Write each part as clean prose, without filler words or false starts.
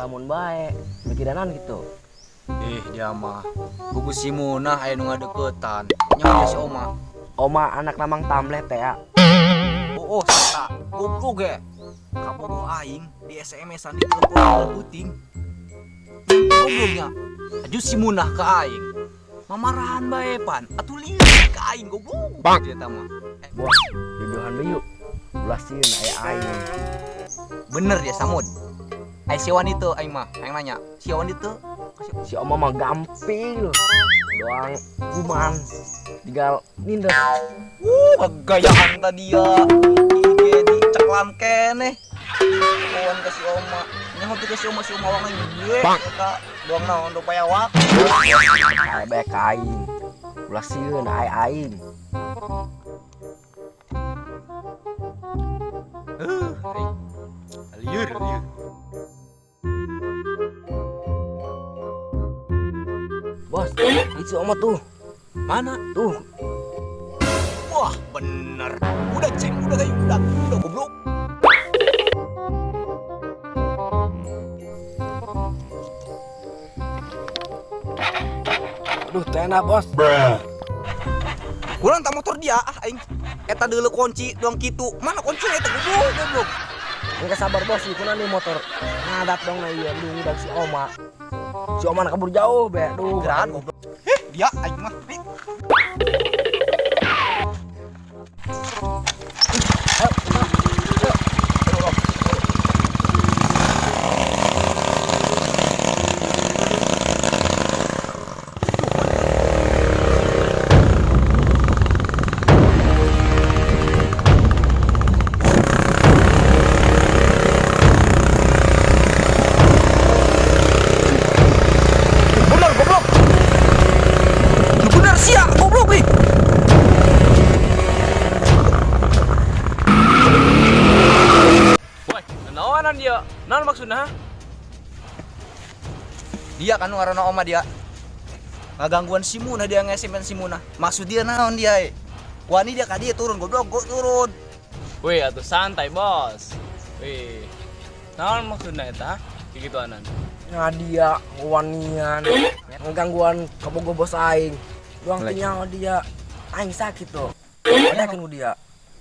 Ngalamun bae, mikiranan gitu. Ih, dia mah. Buku si Munah aya nu ngadeukeutan. Nyaho dia si Oma. Oma anak Namang Tamleh teh ya. Oh, sata. Goblok ge. Kabogoh aing di SMS-an di telepon puting. Gobloknya. Aju si Munah ke aing. Mamarahan bae pan. Atuh lieur ka aing goblok. Bang. Dia mah. Bos, jojohan deui yuk. Ulah sieun aya aing. Bener dia Samud. Ai si Wan itu aing mah, aing nanya. Si Wan itu si Oma mah gampil. Doang kuman. Tinggal nindes. Gayaan tadi ya. IG diceklan keneh. Kawan ke si Oma. Nyaho teh ke si Oma, si Oma wang gue. Eta doang naon do payawak. Aya bae ka aing. Ulah sieun aya aing. Aing. Lieur, lieur. Bos, itu Oma tuh. Mana? Tuh. Wah, bener. Udah ceng, udah kayu, udah goblok. Aduh, tena bos. Bruh. Kurang tak motor dia, ah aing. Eta deuleu kunci doang kitu. Mana kunci eta goblok, goblok. Engke sabar bos, ieu kunaon nih motor. Ngadat dong na ieu, aduh ngidang si Oma. Si Oma kabur jauh be, aduh. Geran goblok. Heh, dia aing mah. Nih. Bener goblok. Bener sia goblok nih. Woi, naonan dia? Naon maksudna? Dia kan ngaranna Oma dia. Ngagangguan si Munah dia nge-SMS si Munah. Maksud dia naon dia? Wani dia ka dia turun goblok, gua turun. Wih, atuh santai, Bos. Wih. Naon maksudna eta? Kikituanan. Nah dia ngewanian, ngegangguan kabogoh bos aing. Doang teu dia. Aing sakit tuh. Ada kan dia.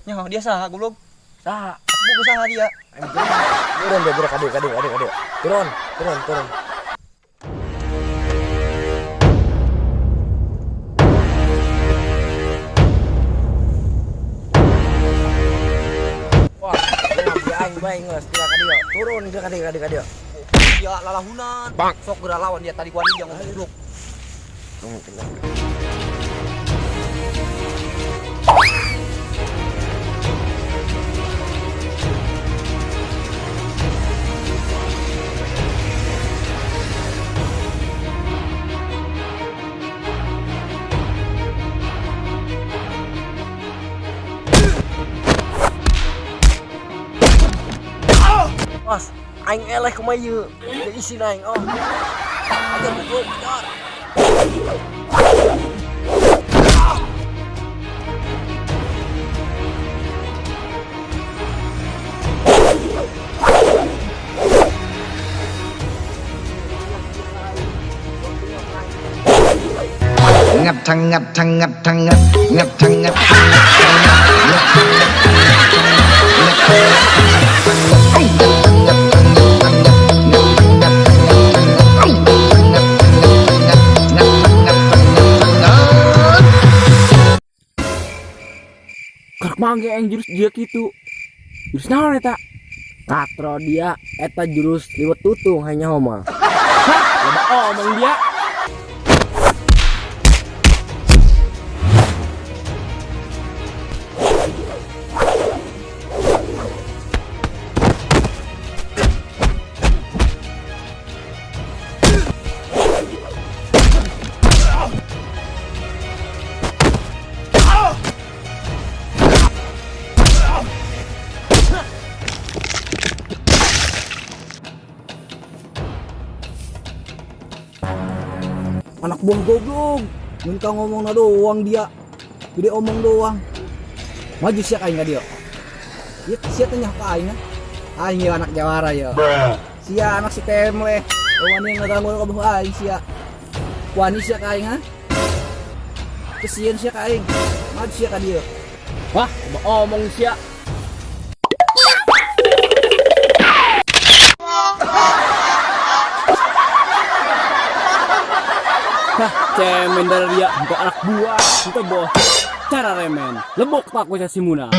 Nyaho dia saha goblok? Saha? Aku saha dia. Aing turun dia gerak kadieu kadieu kadieu kadieu. Turun, turun, turun. Wah, aing bae geus gerak kadieu. Turun gerak kadieu kadieu kadieu. Dia lalahunan. Bang. Sok geura lawan dia tadi kuani dia ngomong goblok. Bos, aing eleh kumaha ieu? Teu isin aing, oh. Ajar goblok, ajar. Ngap tangap tangap tangap ngap tangap Karek mangge aing jurus dia kitu. Jurus naon eta? Katro dia eta jurus liwet tutung hanya homa. Hah, loba omong dia. Anak buah goblok, minta ngomong na doang dia, gede omong doang. Maju sia aing ka dia. Ieu sia teh nyah ka aing. Aing ieu anak jawara ieu. Sia anak si Temle. Wani yang ngaganggu kabogoh aing sia. Wani sia ka aing ha? Kesian sia ka aing. Maju sia ka dieu. Wah, omong sia. Hah, cemen dari dia, untuk anak buah, itu bos. Cara remen, lebok takut si Muna.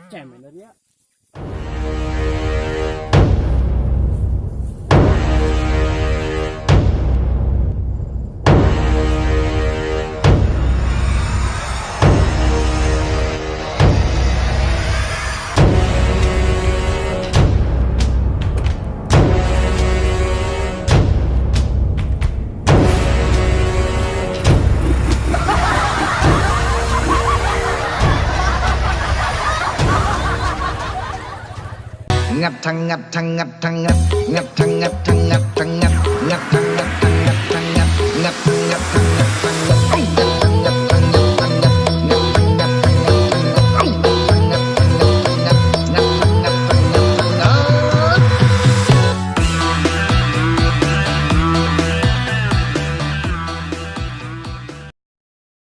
Cemen dari dia. Ngat ngat ngat ngat ngat ngat ngat ngat ngat ngat.